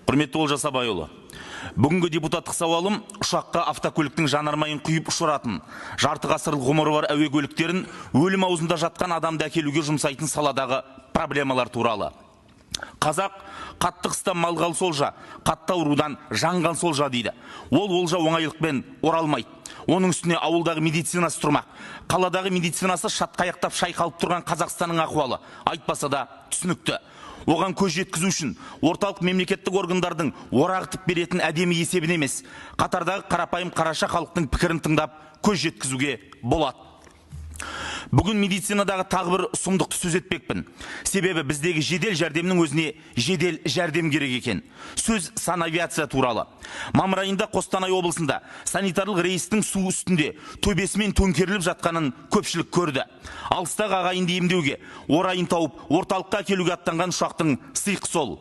Құрметті Олжас Абайұлы, бүгінгі депутаттық сауалым ұшаққа автокөліктің жанармайын құйып ұшыратын, жарты ғасырлық ғұмыры бар әуе көліктерін өлім аузында жатқан адамды әкелуге жұмсайтын саладағы проблемалар туралы. Қазақ қатты қыста мал қалса олжа, қатты аурудан жан қалса олжа дейді. Ол олжа оңайлықпен оралмайды. Оның үстіне ауылдағы медицинасы тұрмақ. Қаладағы медицинасы шатқаяқтап шайқалып тұрған Қазақстанның ахуалы айтпаса да түсінікті. Оған көз жеткізу үшін орталық мемлекеттік органдардың орағытып беретін әдемі есебін емес, қатардағы қарапайым қараша халықтың пікірін тыңдап көз жеткізуге болады. Бүгін медицинадағы тағы бір сұмдықты сөз етпекпін. Себебі біздегі жедел жәрдемнің өзіне жедел жәрдем керек екен. Сөз санавиация туралы. Мамыр айында Қостанай облысында санитарлық рейстің су үстінде төбесімен төңкеріліп жатқанын көпшілік көрді. Алыстағы ағайынды емдеуге, орайын тауып, орталыққа әкелуге аттанған ұшақтың сиқы сол.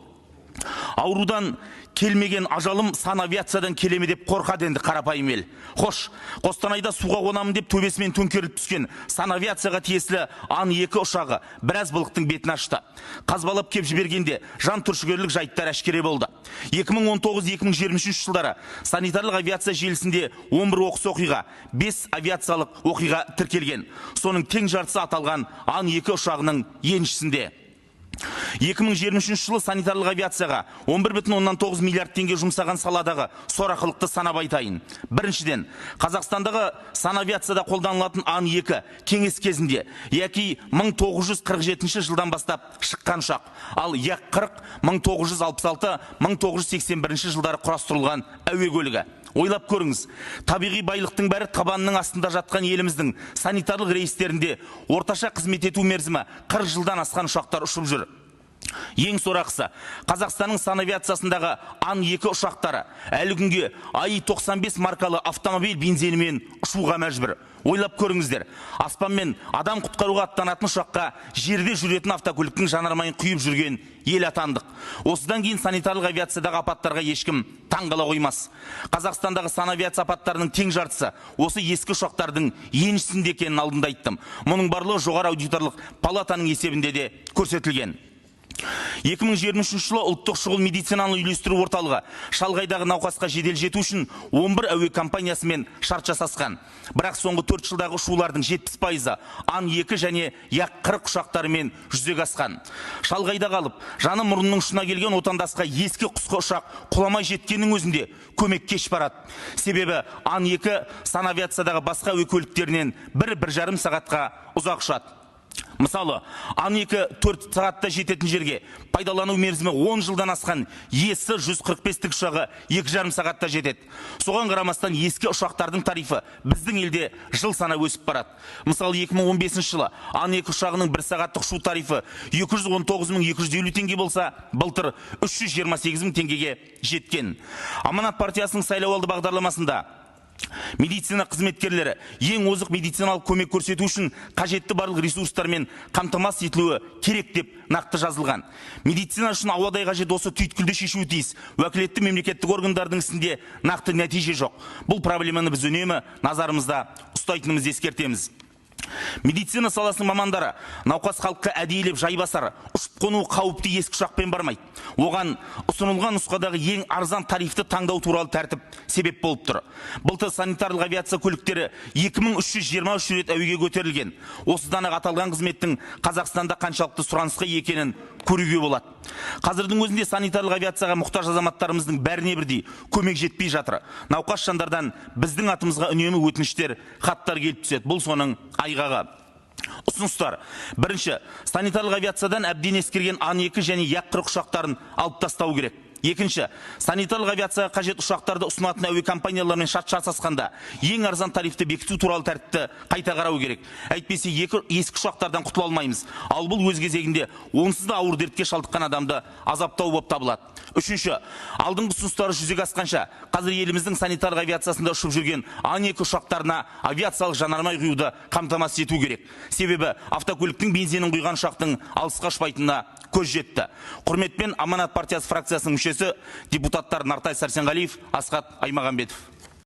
Аурудан келмеген ажалым санавиациядан келеме деп қорқады енді қарапайым ел. Хош, Қостанайда суға қонамын деп төбесімен төңкеріліп түскен санавиацияға тиесілі Ан-2 ұшағы біраз былықтың бетін ашты. Қазбалап кеп жібергенде жан түршігерлік жайттар әшкере болды. 2019-2023 жылдары санитарлық авиация желісінде 11 оқыс оқиға, 5 авиациялық оқиға тіркелген. Соның тең жартысы аталған Ан-2 ұшағының еншісінде. 2023 жылы санитарлық авиацияға 11,9 миллиард теңге жұмсаған саладағы сорақылықты санап айтайын. Біріншіден, Қазақстандағы санавиацияда қолданылатын Ан-2 кеңес кезінде, яки 1947 жылдан бастап шыққан ұшақ, ал Як-40 1966-1981 жылдары құрастырылған әуе көлігі. Ойлап көріңіз, табиғи байлықтың бәрі табанның астында жатқан еліміздің санитарлық рейстерінде орташа қызмет ету мерзімі 40 жылдан асқан ұшақтар ұшып жүр. Ең сорақысы, Қазақстанның санавиациясындағы Ан-2 ұшақтары әлі күнге АИ-95 маркалы автомобиль бензинімен ұшуға мәжбүр. Ойлап көріңіздер, аспанмен адам құтқаруға аттанатын ұшаққа жерде жүретін автокөліктің жанармайын құйып жүрген ел атандық. Осыдан кейін санитарлық авиациядағы апаттарға ешкім таңғала қоймас. Қазақстандағы санавиация апаттарының тең жартысы осы ескі ұшақтардың еншісінде екенін алдында айттым. Мұның барлығы жоғары аудиторлық палатаның есебінде де көрсетілген. 2023 жылы ұлттық шұғыл медицинаны үйлестіру орталығы шалғайдағы науқасқа жедел жету үшін 11 әуе компаниясымен шарт жасасқан. Бірақ соңғы 4 жылдағы ұшулардың 70%-ы Ан-2 және Як-40 ұшақтарымен жүзеге асқан. Шалғайда қалып, жаны мұрнының ұшына келген отандасқа ескі құсқы ұшақ құламай жеткеннің өзінде көмек кеш барады. Себебі Ан-2 санавиациядағы басқа әуе көліктерінен 1-1,5 сағатқа ұзақ ұшады. Мысалы, Ан-2 4 сағатта жететін жерге пайдалану мерзімі 10 жылдан асқан ЕС-145 тікұшағы 2,5 сағатта жетеді. Соған қарамастан ескі ұшақтардың тарифі біздің елде жыл санап өсіп барады. Мысалы, 2015 жылы Ан-2 ұшағының 1 сағаттық ұшу тарифі 219 250 теңге болса, былтыр 328 мың теңгеге жеткен. Аманат партиясының сайлауалды бағдарламасында медицина қызметкерлері ең озық медициналық көмек көрсету үшін қажетті барлық ресурстармен қамтамасыз етілуі керек деп нақты жазылған. Медицина үшін ауадай қажет осы түйткілді шешуі тиіс уәкілетті мемлекеттік органдардың ісінде нақты нәтиже жоқ. Бұл проблеманы біз үнемі назарымызда ұстайтынымызды ескертеміз. Медицина саласының мамандары науқас халыққа әдейілеп жайбасар, ұшып қону қауіпті ескі ұшақпен бармайды. Оған ұсынылған нұсқадағы ең арзан тарифті таңдау туралы тәртіп себеп болып тұр. Былтыр санитарлық авиация көліктері 2323 рет әуеге көтерілген. Осыдан ақ аталған қызметтің Қазақстанда қаншалықты сұранысқа ие екенін көруге болады. Қазірдің өзінде санитарлық авиацияға мұқтаж азаматтарымыздың бәріне бірдей көмек жетпей жатыр. Науқас жандардан біздің атымызға үнемі өтініштер, хаттар келіп түседі. Бұл соның айғағы. Ұсыныстар. Бірінші, санитарлық авиациядан әбден ескірген Ан-2 және Як-40 ұшақтарын алып тастау керек. Екінші, санитарлық авиацияға қажет ұшақтарды ұсынатын әуе компанияларымен шарт жасасқанда ең арзан тарифті бекіту туралы тәртіпті қайта қарау керек. Әйтпесе екі ескі ұшақтардан құтыла алмаймыз. Ал бұл өз кезегінде онсыз да ауыр дертке шалдыққан адамды азаптау болып табылады. Үшінші, алдыңғы ұсыныстары жүзеге асқанша қазір еліміздің санитарлық авиациясында ұшып жүрген Ан-2 ұшақтарына авиациялық жанармай құюды қамтамасыз ету керек. Себебі автокөліктің бензинін құйған ұшақтың алысқа ұшпайтынына көз жетті. Құрметпен, Аманат партиясы фракциясының мүшесі, депутаттар Нартай Сәрсенғалиев, Асхат Аймағамбетов.